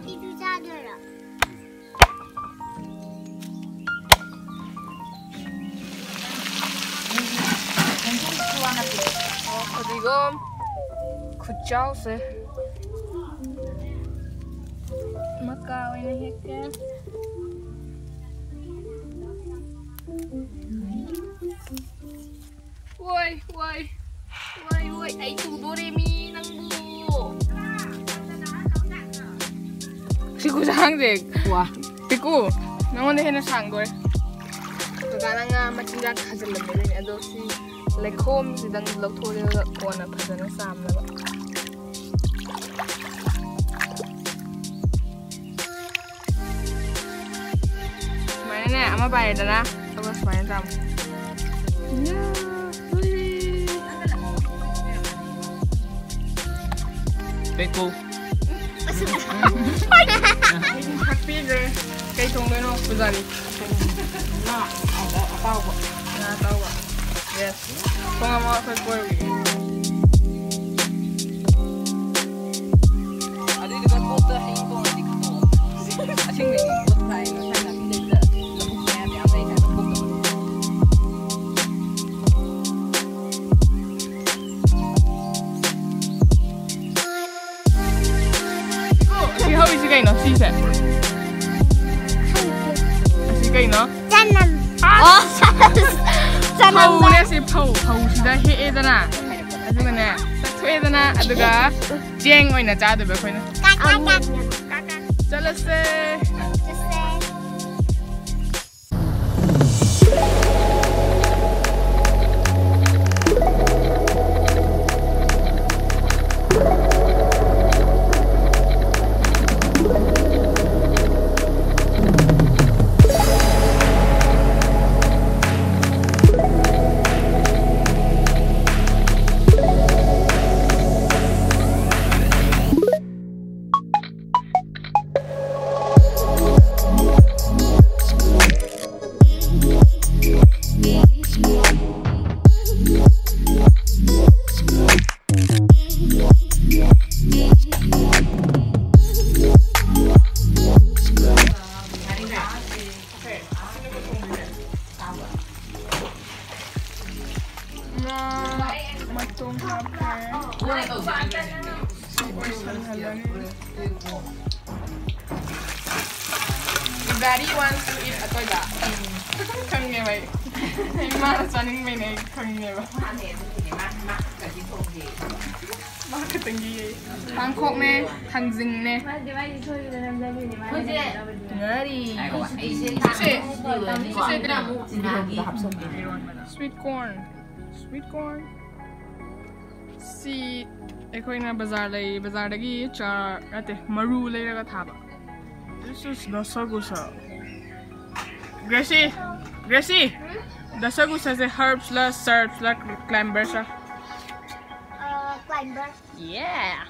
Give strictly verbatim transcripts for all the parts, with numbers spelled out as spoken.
ꯁꯤꯁꯨ ꯆꯥꯗꯣꯏꯔꯣ? ꯑꯣ, ꯐꯗꯤꯒꯣꯝ ꯈꯨꯆꯥꯎꯁꯦ꯫ ꯃꯀꯥ ꯑꯣꯏꯅ ꯍꯦꯛꯀꯦ꯫ ꯋꯥꯏ, ꯋꯥꯏ, ꯋꯥꯏ, ꯋꯥꯏ, ꯑꯩ ꯇꯨꯗꯣꯔꯦꯃꯤ ꯅꯪꯕꯨ꯫ ꯁꯤ ꯈꯨꯁꯥꯡꯁꯦ꯫ ꯋꯥ꯫ ꯄꯤꯀꯨ, ꯅꯪꯉꯣꯟꯗ ꯍꯦꯟꯅ ꯁꯥꯡꯗꯣꯔꯦ꯫ ꯀꯀꯥꯅ ꯉꯥ ꯃꯆꯤꯟꯖꯥꯛ ꯊꯥꯖꯤꯜꯂꯝꯕꯗꯣꯏꯅꯦ, ꯑꯗꯣ ꯁꯤ ꯂꯩꯈꯣꯝꯁꯤꯗꯪ ꯂꯧꯊꯣꯛꯑꯒ ꯀꯣꯟꯅ ꯐꯖꯅ ꯆꯥꯝꯅꯕ꯫ ꯁꯨꯃꯥꯏꯅꯅꯦ, ꯑꯃ ꯄꯥꯏꯔꯦꯗꯅ, ꯑꯗꯨꯒ ꯁꯨꯃꯥꯏꯅ ꯆꯥꯝꯃꯨ꯫ ꯌꯥ, ꯂꯣꯏꯔꯦ꯫ ꯄꯦꯀꯣ꯫ ꯊꯥꯛꯄꯤꯈ꯭ꯔꯦ꯫ ꯀꯩ ꯊꯣꯡꯗꯣꯏꯅꯣ, ꯄꯨꯖꯥꯔꯤ? ꯉꯥ ꯑꯇꯥꯎꯕ꯫ ꯉꯥ ꯑꯇꯥꯎꯕ꯫ Yes꯫ ꯄꯨꯡ ꯑꯃ ꯑꯩꯈꯣꯏ ꯀꯣꯏꯔꯨꯒꯦ꯫ ꯑꯗꯨꯏꯗꯨꯒ ꯀꯣꯛꯇ ꯍꯌꯦꯡ ꯀꯣꯛ ꯑꯃꯗꯤ ꯈꯟꯗꯣꯛꯑꯣ꯫ ꯑꯁꯦꯡꯕꯩꯅꯦ, ꯀꯣꯛ ꯊꯥꯏ, ꯉꯁꯥꯏ ꯅꯥꯄꯤ ꯂꯩꯕꯗ ꯂꯧꯕꯨꯛ ꯃꯌꯥꯗ ꯌꯥꯝ ꯂꯩ ꯍꯥꯏꯕ ꯀꯣꯛꯇ꯫ ꯀꯣ, ꯑꯁꯤ ꯍꯧꯔꯤꯁꯤ ꯀꯩꯅꯣ? ꯁꯤꯁꯦ? ꯑꯁꯤ ꯀꯩꯅꯣ? ꯆꯅꯝ꯫ ꯑꯁ! ꯑꯣ, ꯆꯅꯝ꯫ ꯐꯧꯅꯦ ꯁꯤ, ꯐꯧ꯫ ꯐꯧꯁꯤꯗ ꯍꯦꯛꯑꯦꯗꯅ, ꯑꯗꯨꯒꯅꯦ, ꯇꯛꯊꯣꯛꯑꯦꯗꯅ, ꯑꯗꯨꯒ ꯆꯦꯡ ꯑꯣꯏꯅ ꯆꯥꯗꯣꯏꯕ ꯑꯩꯈꯣꯏꯅ꯫ ꯀꯥ, ꯀꯥ, ꯀꯥ꯫ ꯆꯠꯂꯁꯦ꯫ ꯆꯠꯂꯁꯦ꯫ ꯊꯨꯝ ꯍꯥꯞꯈ꯭ꯔꯦ꯫ ꯑꯣꯏꯁꯜꯍꯜꯂꯅꯤ꯫ Daddy wants to eat ꯑꯇꯣꯏꯕ꯫ ꯈꯪꯉꯦꯕ ꯑꯩ꯫ ꯑꯩ ꯃꯥꯅ ꯆꯥꯅꯤꯡꯕꯩꯅꯦ ꯑꯩ ꯈꯪꯉꯦꯕ꯫ ꯃꯥ ꯈꯛꯇꯪꯒꯤ꯫ ꯄꯥꯡꯈꯣꯛꯅꯦ, ꯊꯥꯡꯖꯤꯡꯅꯦ꯫ ꯉꯥꯔꯤ꯫ ꯁꯤꯁꯦ, ꯁꯤꯁꯦ ꯀꯩꯅꯣ? Sweet corn. Sweet corn. ꯁꯤ ꯑꯩꯈꯣꯏꯅ ꯕꯖꯥꯔ ꯂꯩ, ꯕꯖꯥꯔꯗꯒꯤ ꯆꯥꯔ ꯅꯠꯇꯦ, ꯃꯔꯨ ꯂꯩꯔꯒ ꯊꯥꯕ꯫ This is ꯗꯁꯀꯨꯁ꯫ ꯒ꯭ꯔꯦꯁꯤ, ꯒ꯭ꯔꯦꯁꯤ, ꯗꯁꯀꯨꯁꯁꯦ herbs ꯂ, herbs ꯂ, climbers ꯂ? Climber. Yeah.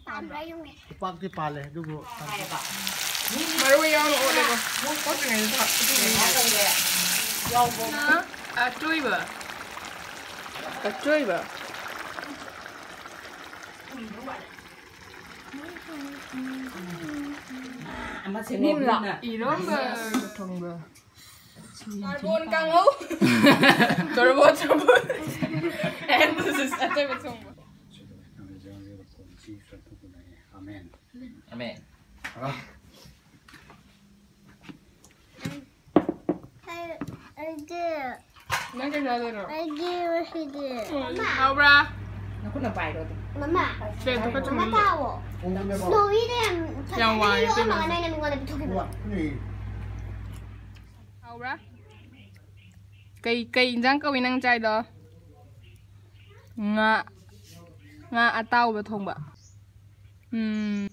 ꯄꯥꯟꯕ꯭ꯔꯥ ꯌꯦꯡꯒꯦ꯫ ꯈꯨꯄꯥꯛꯇꯤ ꯄꯥꯜꯂꯦ ꯑꯗꯨꯕꯨ ꯃꯔꯣꯏ ꯌꯥꯎꯅ ꯑꯣꯠꯂꯦꯀꯣ꯫ ꯑꯣꯠꯇ꯭ꯔꯤꯉꯩꯗ ꯊꯥꯛ-, ꯑꯇꯣꯏꯕ꯫ ꯑꯇꯣꯏꯕ꯫ ꯏꯔꯣꯝꯕ ꯊꯣꯡꯕ꯫ ꯀꯥꯔꯕꯣꯟ ꯀꯥꯡꯍꯧ꯫ ꯇꯣꯔꯕꯣꯠ ꯆꯝꯐꯨꯠ꯫ And this is ꯑꯇꯣꯏꯕ ꯊꯣꯡꯕ꯫ ꯑꯃꯦꯟ꯫ ꯑꯃꯦꯟ꯫ ꯑꯩ, ꯑꯩꯗꯤ, ꯅꯪ ꯀꯩ ꯆꯥꯗꯣꯏꯅꯣ? ꯑꯩꯗꯤ ꯉꯁꯤꯗꯤ꯫ ꯍꯥꯎꯕ꯭ꯔꯥ? ꯅꯈꯨꯠꯅ ꯄꯥꯏꯔꯣ ꯑꯗꯨꯝ꯫ ꯃꯃꯥ, ꯁꯦ, ꯇꯨꯈꯠꯆ ꯃꯃꯥ ꯃꯨꯟꯗꯣ꯫ ꯇꯥꯎꯑꯣ꯫ ꯁ꯭ꯅꯣꯋꯤꯗ ꯌꯥꯝ ꯐꯖꯅ ꯋꯥꯡꯉꯦ, ꯌꯣꯛꯑꯝꯃꯒ ꯇꯦꯕꯜꯁꯦ꯫ ꯅꯪꯅ ꯃꯤꯉꯣꯟꯗ ꯄꯤꯊꯣꯛꯈꯤꯕ꯫ ꯍꯥꯎꯕ꯭ꯔꯥ? ꯀꯩ, ꯀꯩ ꯏꯟꯖꯥꯡ ꯀꯧꯏ ꯅꯪ ꯆꯥꯏꯗꯣ? ꯉꯥ꯫ ꯉꯥ ꯑꯇꯥꯎꯕ ꯊꯣꯡꯕ꯫ ꯎꯝ꯫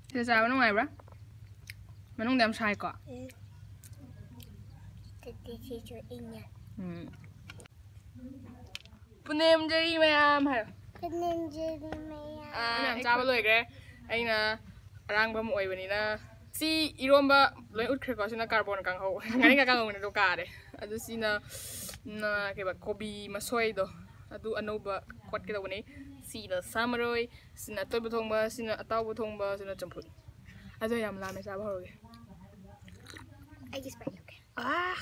ꯁꯤꯗ ꯆꯥꯕ ꯅꯨꯡꯉꯥꯏꯕ꯭ꯔꯥ? ꯃꯅꯨꯡꯗ ꯌꯥꯝ ꯁꯥꯏꯀꯣ? ꯎꯝ꯫ ꯑꯗꯨꯗꯤ ꯁꯤꯁꯨ ꯏꯪꯉꯦ꯫ ꯎꯝ꯫ ꯄꯨꯅꯦꯝꯖꯔꯤ ꯃꯌꯥꯝ ꯍꯥꯏꯔꯣ꯫ ꯄꯨꯅꯦꯝꯖꯔꯤ ꯃꯌꯥꯝ꯫ ꯑꯥ, ꯃꯌꯥꯝ ꯆꯥꯕ ꯂꯣꯏꯈ꯭ꯔꯦ꯫ ꯑꯩꯅ ꯑꯔꯥꯡꯕ ꯑꯃ ꯑꯣꯏꯕꯅꯤꯅ꯫ ꯁꯤ ꯏꯔꯣꯝꯕ ꯂꯣꯏ ꯎꯠꯈ꯭ꯔꯦꯀꯣ꯫ ꯁꯤꯅ ꯀꯥꯔꯕꯣꯟ ꯀꯥꯡꯍꯧ꯫ ꯉꯥꯔꯤꯡꯈꯥ ꯀꯥꯡꯍꯧꯅꯦ ꯑꯗꯣ ꯀꯥꯔꯦ꯫ ꯑꯗꯨ ꯁꯤꯅ, ꯎꯝ, ꯀꯩꯕ, ꯀꯣꯕꯤ ꯃꯁꯣꯏꯗꯣ꯫ ꯑꯗꯨ ꯑꯅꯧꯕ ꯀꯣꯠꯀꯦ ꯇꯧꯕꯅꯤ꯫ ꯁꯤꯅ ꯁꯥ ꯃꯔꯣꯏ, ꯁꯤꯅ ꯑꯇꯣꯏꯕ ꯊꯣꯡꯕ, ꯁꯤꯅ ꯑꯇꯥꯎꯕ ꯊꯣꯡꯕ, ꯁꯤꯅ ꯆꯝꯐꯨꯠ꯫ ꯑꯗꯣ ꯌꯥꯝ ꯂꯥꯝꯃꯦ, ꯆꯥꯕ ꯍꯧꯔꯒꯦ꯫ ꯑꯩꯒꯤ Sprite ꯂꯧꯒꯦ꯫ ꯑꯥ!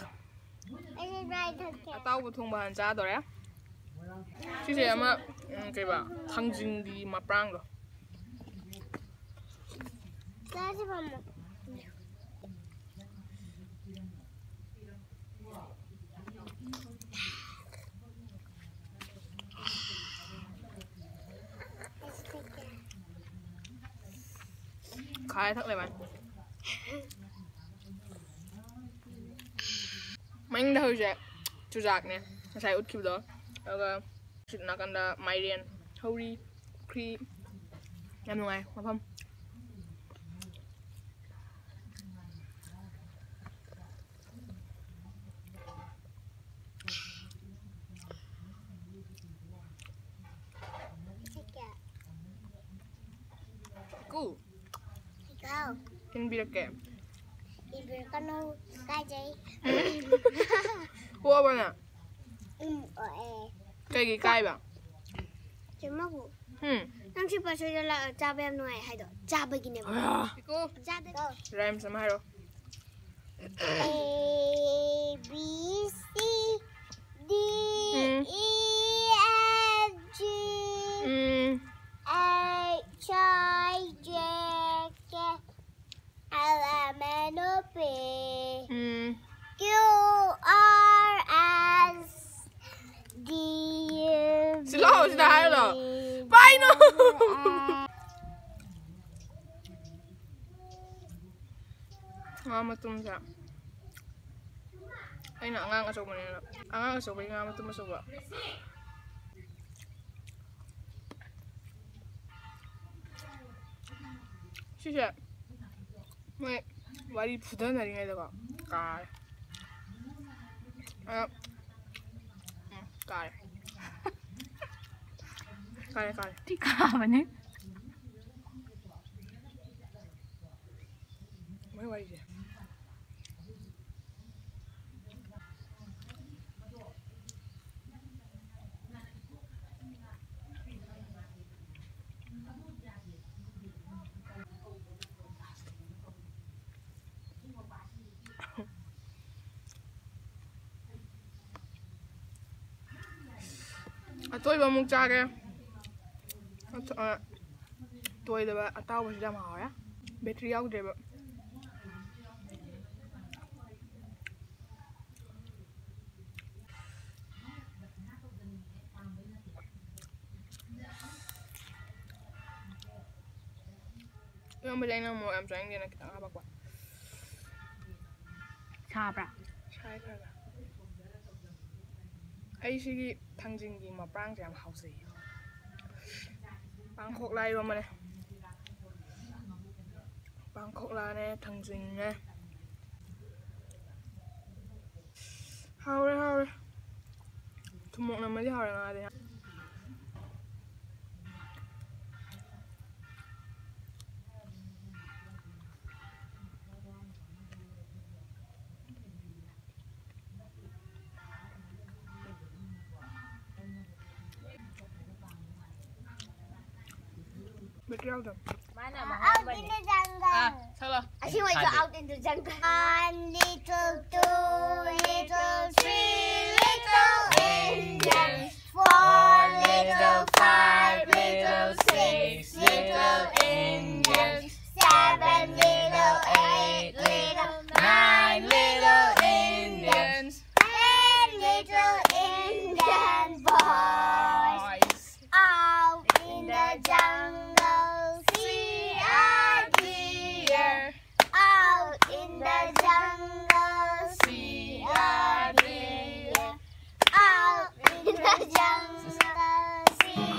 ꯑꯩꯁꯨ Sprite ꯊꯛꯀꯦ꯫ ꯑꯇꯥꯎꯕ ꯊꯣꯡꯕ ꯍꯥꯟꯅ ꯆꯥꯗꯣꯔꯦ꯫ ꯁꯤꯁꯦ ꯑꯃ, ꯎꯝ, ꯀꯩꯕ, ꯊꯥꯡꯖꯤꯡꯒꯤ ꯃꯄ꯭ꯔꯥꯡꯗꯣ꯫ ꯆꯥꯁꯤ ꯄꯥꯝꯃꯣ꯫ ꯈꯥꯏ ꯊꯛꯂꯦ ꯚꯥꯏ꯫ ꯃꯅꯤꯡꯗ ꯍꯧꯔꯤꯁꯦ ꯆꯨꯖꯥꯛꯅꯦ, ꯉꯁꯥꯏ ꯎꯠꯈꯤꯕꯗꯣ꯫ ꯑꯗꯨꯒ ꯁꯤ ꯅꯥꯀꯟꯗ ꯃꯥꯏꯔꯦꯟ, ꯍꯧꯔꯤ, ꯄꯨꯈ꯭ꯔꯤ꯫ ꯌꯥꯝ ꯅꯨꯡꯉꯥꯏ ꯃꯐꯝ꯫ ꯀꯨ꯫ ꯏꯀꯥꯎ꯫ ꯏꯟꯕꯤꯔꯛꯀꯦ꯫ ꯏꯟꯕꯤꯔꯛꯀꯅꯨ, ꯏꯀꯥꯏꯖꯩ꯫ ꯄꯣꯛꯑꯕ ꯅꯪ? ꯎꯝ, ꯑꯣꯛꯑꯦ꯫ ꯀꯩꯒꯤ ꯏꯀꯥꯏꯕ? ꯆꯦꯃꯧ꯫ ꯎꯝ꯫ ꯅꯪ ꯁꯤ ꯄꯣꯠꯁꯤꯗ ꯂꯥꯛꯑ ꯆꯥꯕ ꯌꯥꯝ ꯅꯨꯡꯉꯥꯏ ꯍꯥꯏꯗꯣ ꯆꯥꯕꯒꯤꯅꯦꯕ꯫ ꯑꯌꯥ꯫ ꯄꯤꯀꯣ꯫ ꯆꯥꯗ-꯫ Rhymes ꯑꯃ ꯍꯥꯏꯔꯣ꯫ A, B, C, D, um. E, F, G, um. H, I, J, K, L, M, N, O, P, um. Q, R, S, T, U, ꯁꯤꯂꯣ, ꯁꯤꯗ ꯍꯥꯏꯔꯣ꯫ V, ꯄꯥꯏꯅꯣ꯫ ꯉꯥ ꯃꯇꯨꯝꯁꯦ ꯑꯩꯅ ꯑꯉꯥꯡ ꯑꯆꯧꯕꯅꯦꯅ, ꯑꯉꯥꯡ ꯑꯆꯧꯕꯒꯤ ꯉꯥ ꯃꯇꯨꯝ ꯑꯆꯧꯕ꯫ ꯁꯤꯁꯦ ꯃꯣꯏ ꯋꯥꯔꯤ ꯐꯨꯊꯅꯔꯤꯉꯩꯗꯀꯣ ꯀꯥꯔꯦ꯫ ꯑ, ꯎꯝ, ꯀꯥꯔꯦ꯫ ꯀꯥꯔꯦ, ꯀꯥꯔꯦ꯫ ꯊꯤ ꯀꯥꯕꯅꯦ꯫ ꯃꯣꯏ ꯋꯥꯔꯤꯁꯦ꯫ ꯇꯣꯏꯕ ꯑꯃꯨꯛ ꯆꯥꯒꯦ꯫ ꯑ, ꯇꯣꯏꯗꯕ ꯑꯇꯥꯎꯕꯁꯤꯗꯤ ꯌꯥꯝ ꯍꯥꯎꯔꯦ꯫ ꯕꯦꯇ꯭ꯔꯤ ꯌꯥꯎꯗ꯭ꯔꯦꯕ꯫ ꯏꯔꯣꯟꯕꯁꯦ ꯑꯩꯅ ꯃꯣꯔꯣꯛ ꯌꯥꯝ ꯆꯥꯅꯤꯡꯗꯦꯅ ꯈꯤꯇꯪ ꯍꯥꯞꯄꯛꯄ꯫ ꯁꯥꯕ꯭ꯔꯥ? ꯁꯥꯏ ꯈꯔ ꯈꯔ꯫ ꯑꯩ ꯁꯤꯒꯤ ꯊꯥꯡꯖꯤꯡꯒꯤ ꯃꯄ꯭ꯔꯥꯡꯁꯦ ꯌꯥꯝ ꯍꯥꯎꯖꯩ꯫ ꯄꯥꯡꯈꯣꯛꯂꯥ ꯏꯔꯣꯟꯕꯅꯦ꯫ ꯄꯥꯡꯈꯣꯛꯂꯥꯅꯦ, ꯊꯥꯡꯖꯤꯡꯅꯦ꯫ ꯍꯥꯎꯔꯦ, ꯍꯥꯎꯔꯦ꯫ ꯊꯨꯝꯃꯣꯛ ꯅꯝꯃꯗꯤ ꯍꯥꯎꯔꯦ ꯉꯥꯗꯤ꯫ ꯕꯦꯇ꯭ꯔꯤ ꯌꯥꯎꯗꯕ꯫ ꯃꯥꯅ ꯑꯃ ꯍꯥꯏꯔꯝꯕꯅꯦ꯫ ꯑꯥ, ꯁꯛꯂꯣ꯫ ꯑꯁꯤ ꯑꯣꯏꯗꯣ, out in the jungle. One little, two little, three little Indians. Four little, five little, six little Indians. Seven little, eight little, nine little Indians. Ten little Indian boys. Out in the jungle, see a deer. Out in the jungle, see a deer. Out in the jungle, see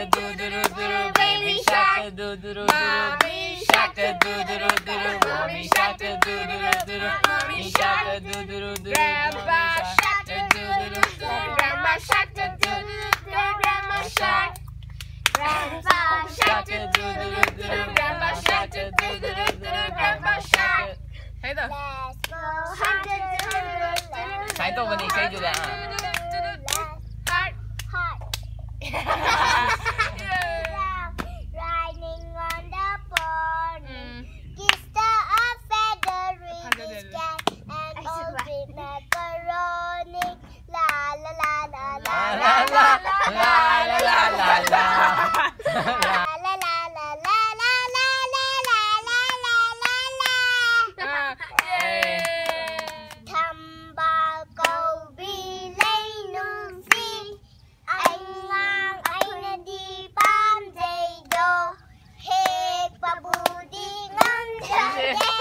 Baby shark. Mommy shark. Mommy shark. Mommy shark. Grandpa shark. Grandma shark. Grandma shark. Grandpa shark. Grandpa shark. Grandpa shark. ꯁꯨꯃꯥꯏꯅ ꯇꯧꯕꯅꯤ ꯏꯁꯩꯗꯨꯗ꯫ ꯑꯥ꯫ Heart. Heart. Riding on the pony. Um. Kiss the feathery cat and all the macaroni. La la la la la la la la la la la la la. La la la la la la la la la la la la. Thamba ꯀꯧꯕꯤ ꯂꯩꯅꯨꯡꯁꯤ, ꯑꯉꯥꯡ ꯑꯩꯅꯗꯤ ꯄꯥꯝꯖꯩꯗꯣ, ꯍꯦꯛꯄꯕꯨꯗꯤ ꯉꯝꯖꯗꯦ꯫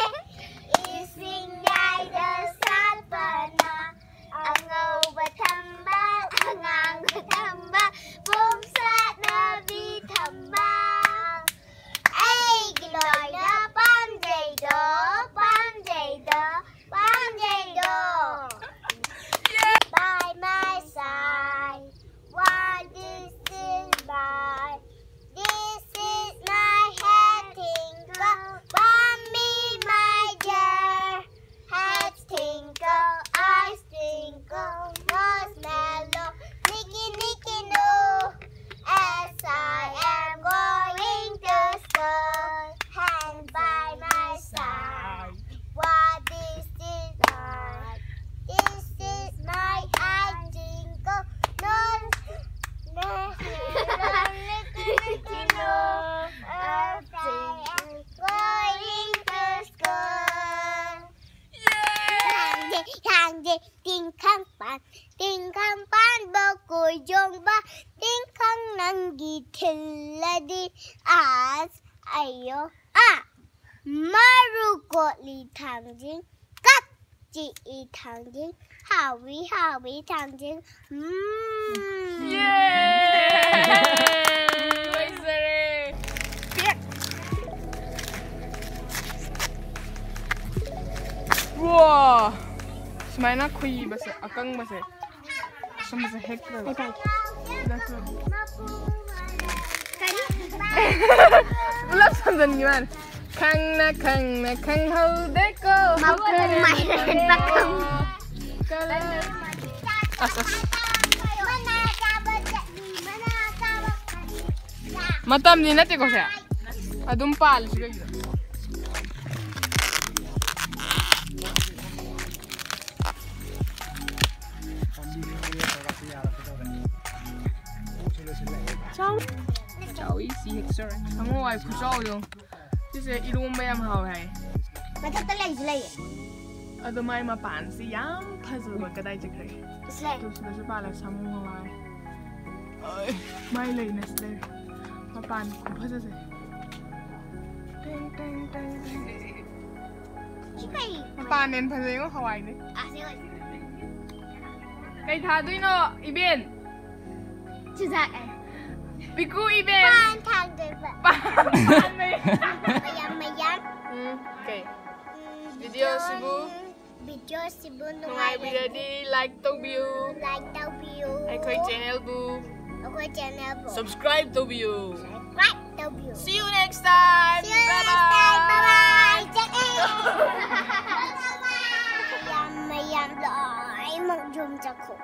ꯏꯁꯤꯡ ꯌꯥꯏꯗ ꯁꯥꯠꯄꯅ ꯑꯉꯧꯕ ꯊꯝꯕꯥꯜ, ꯑꯉꯥꯡꯕ ꯊꯝꯕꯥꯜ, ꯄꯣꯝ ꯁꯥꯠꯅꯕꯤ ꯊꯝꯕꯥꯜ꯫ ꯑꯩꯒꯤ ꯂꯣꯏꯅ ꯄꯥꯝꯖꯩꯗꯣ, ꯄꯥꯝꯖꯩꯗꯣ, ꯄꯥꯝꯖꯩꯗꯣ꯫ By my side, what is this by? This is my head, Tinkle, Bambi, my dear. Head Tinkle, eyes Tinkle, nose Mallow, Nicky Nicky Noo. As I am going to school, and by my side, what is this light? This is my eye, Tinkle, nose Mallow, Nicky Nicky Noo. As I am going to school. ꯊꯥꯡꯖꯤꯡ, ꯊꯥꯡꯖꯤꯡ, ꯇꯤꯡꯈꯪ ꯄꯥꯟ, ꯇꯤꯡꯈꯪ ꯄꯥꯟꯕ ꯀꯣꯏꯖꯣꯡꯕ, ꯇꯤꯡꯈꯪ ꯅꯪꯒꯤ ꯊꯤꯜꯂꯗꯤ ꯑꯁ ꯑꯌꯣ ꯑꯥ꯫ ꯃꯔꯨ ꯀꯣꯠꯂꯤ ꯊꯥꯡꯖꯤꯡ, ꯀꯛ ꯆꯤꯛꯏ ꯊꯥꯡꯖꯤꯡ, ꯍꯥꯎꯏ ꯍꯥꯎꯏ ꯊꯥꯡꯖꯤꯡ꯫ ꯎꯝ꯫ ꯁꯨꯃꯥꯏꯅ ꯈꯨꯏꯕꯁꯦ, ꯑꯀꯪꯕꯁꯦ, ꯁꯨꯝꯕꯁꯦ ꯍꯦꯛꯇ꯭ꯔꯕ꯫ ꯑꯩ ꯄꯥꯏꯒꯦ꯫ ꯅꯠꯇ꯭ꯔꯣ? ꯀꯔꯤ? ꯄꯨꯂꯞ ꯁꯝꯖꯟꯈꯤꯕꯅꯤ꯫ ꯈꯪꯅ ꯈꯪꯅ ꯈꯪꯍꯧꯗꯦꯀꯣ꯫ ꯃꯄꯨꯝ ꯃꯥꯏꯔꯦꯟ ꯄꯥꯀꯝ꯫ Colour. ꯑꯁ, ꯑꯁ꯫ ꯃꯇꯝꯗꯤ ꯅꯠꯇꯦꯀꯣ ꯁꯦ꯫ ꯑꯗꯨꯝ ꯄꯥꯜꯂꯤꯁꯤ ꯀꯩꯒꯤꯅꯣ? ꯆꯥꯎ꯫ ꯆꯥꯎꯏ ꯁꯤ ꯍꯦꯛ ꯆꯥꯔꯦ꯫ ꯁꯥꯃꯨ ꯍꯋꯥꯏ ꯈꯨꯆꯥꯎꯗꯣ꯫ ꯁꯤꯁꯦ ꯏꯔꯣꯝꯕ ꯌꯥꯝ ꯍꯥꯎꯋꯦ ꯍꯥꯏ꯫ ꯃꯊꯛꯇ ꯂꯩꯁꯨ ꯂꯩꯌꯦ꯫ ꯑꯗꯣ ꯃꯥꯏ ꯃꯄꯥꯟꯁꯤ ꯌꯥꯝ ꯐꯖꯕ ꯀꯗꯥꯏ ꯆꯠꯈ꯭ꯔꯦ? ꯁꯤ ꯂꯩ꯫ ꯇꯨ ꯁꯤꯗꯁꯨ ꯄꯥꯜꯂꯦ ꯁꯥꯃꯨ ꯍꯋꯥꯏ꯫ ꯑꯩ, ꯃꯥꯏ ꯂꯩꯅ ꯁꯤ ꯂꯩꯔꯦ꯫ ꯃꯄꯥꯟ ꯈꯨꯐꯖꯁꯦ꯫ ꯇꯦꯡ, ꯇꯦꯡ, ꯇꯦꯡ, ꯇꯦꯡ꯫ ꯁꯤ ꯀꯩ? ꯃꯄꯥꯟ ꯍꯦꯟꯅ ꯐꯖꯩꯉꯣ ꯍꯋꯥꯏꯗꯩ꯫ ꯑꯥ, ꯁꯤ ꯑꯣꯏ꯫ ꯀꯩ ꯊꯥꯗꯣꯏꯅꯣ, ꯏꯕꯦꯟ? ꯆꯨꯖꯥꯛ ꯑꯦ꯫ ꯄꯤꯀꯨ ꯏꯕꯦꯟ꯫ ꯄꯥꯟ ꯊꯥꯡꯗꯣꯏꯕ꯫ ꯄꯥꯟ ꯊꯥꯡꯗꯣꯏ꯫ ꯃꯌꯥꯝ ꯃꯌꯥꯝ꯫ ꯎꯝ, ꯀꯩ? ꯎꯝ, Video ꯁꯤꯕꯨ video ꯁꯤꯕꯨ ꯅꯨꯡꯉꯥꯏꯕꯤꯔꯗꯤ like ꯇꯧꯕꯤꯌꯨ꯫ Like ꯇꯧꯕꯤꯌꯨ꯫ ꯑꯩꯈꯣꯏ channel ꯕꯨ ꯑꯩꯈꯣꯏ channel ꯕꯨ subscribe ꯇꯧꯕꯤꯌꯨ꯫ Subscribe ꯇꯧꯕꯤꯌꯨ꯫ See you next time. See you Bye next time. Bye bye. bye. ꯌꯥꯝ ꯃꯌꯥꯝ ꯂꯣꯏꯅꯃꯛ ꯌꯨꯝ ꯆꯠꯈꯣ꯫